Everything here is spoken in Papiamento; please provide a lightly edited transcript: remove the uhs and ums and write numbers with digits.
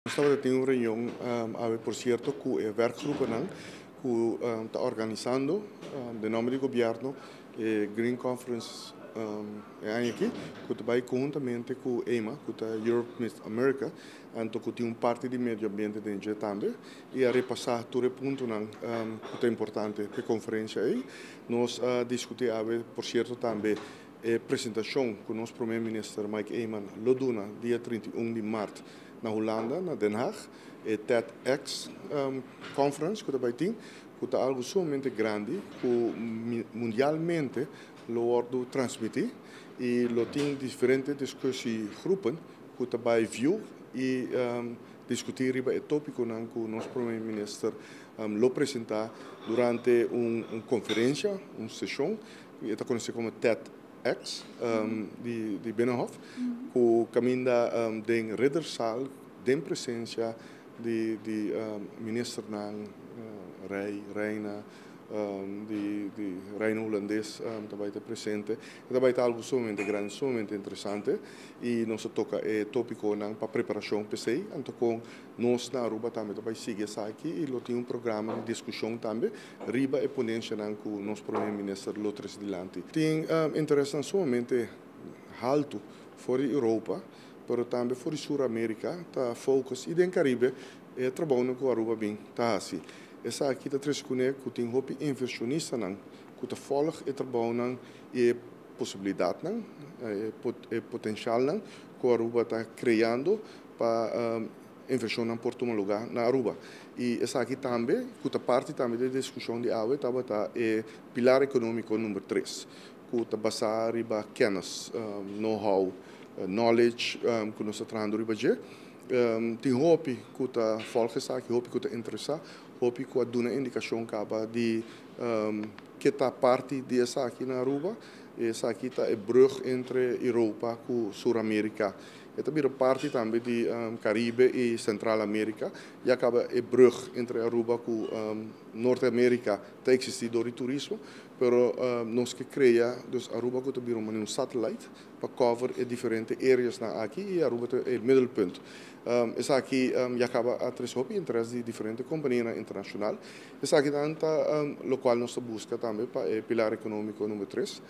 Nos tabatin un reunion awe, por sierto, ku e werkgroepen ku ta organisando den nòmber di gobièrnu e Green Conference aki, ku ta bai konhuntamente ku EMA, ku ta Europe Meets America, anto ku tin un parti di medio ambiente den tambe, i a repasá tur e puntonan ku ta importante pa e konferensia ei. Nos a diskutí awe, por sierto, tambe e presentashon ku nos promé minister Mike Eman lo duna dia 31 di mart na Hulanda, na Den Haag, e TEDx Conference ku bai tin, ku ta algu sumamente grandi, ku mundialmente lo wòrdu transmití i lo tin diferente discussiegroepen ku ta bai view i diskutí riba e tópikonan ku nos promé minister lo presentá durante un konferensia, un seshon, ku ta konosí komo TEDx di Binnenhof, ku kaminda den Ridderzaal, den presensia di ministernan, rei, reina, di Reino Hulandes tambe ta presente. Tambe ta algu sumamente grandi, sumamente interesante i nos a toka e tópikonan pa preparashon pa esei, anto ku nos na Aruba tambe bai sigui esaki i lo tin un programa di diskushon tambe riba e ponensianan ku nos promé minister lo trese dilanti. Tin interes sumamente haltu for di Europa, pero tambe for di Sur Amérika, ta focus i den Karibe e trabou ku Aruba bin ta hasi. Esaki ta trese kuné ku tin hopi invershonistanan ku ta volg e trabounan i e posibilidatnan, e potensialnan ku Aruba ta kreando pa invershonnan por tuma lugá na Aruba. I esaki tambe, ku ta parti tambe di e diskushon di awe, tabata e pilar ekonómiko number 3, ku ta basá riba kennis, know-how, knowledge ku nos ta trahando riba dje. Tin hopi ku ta volg esaki, hopi ku ta interesá, hopi ku a duna indikashon kaba di ku ta parti di esaki na Aruba. Esaki ta e brug entre Europa ku Sur Amérika. E tambe parti tambe di Karibe i Sentral Amérika. Ya kaba e brug entre Aruba ku Norte Amérika ta eksistí dor di turismo, pero nos ke krea dus Aruba ku ta bira un satellite pa cover e diferente areas nan aki i Aruba ta e middelpunt. Esaki ya kaba a trese hopi interes di diferente kompania internashonal. Esaki ta lokual nos ta buska tambe pa e pilar ekonómiko number 3.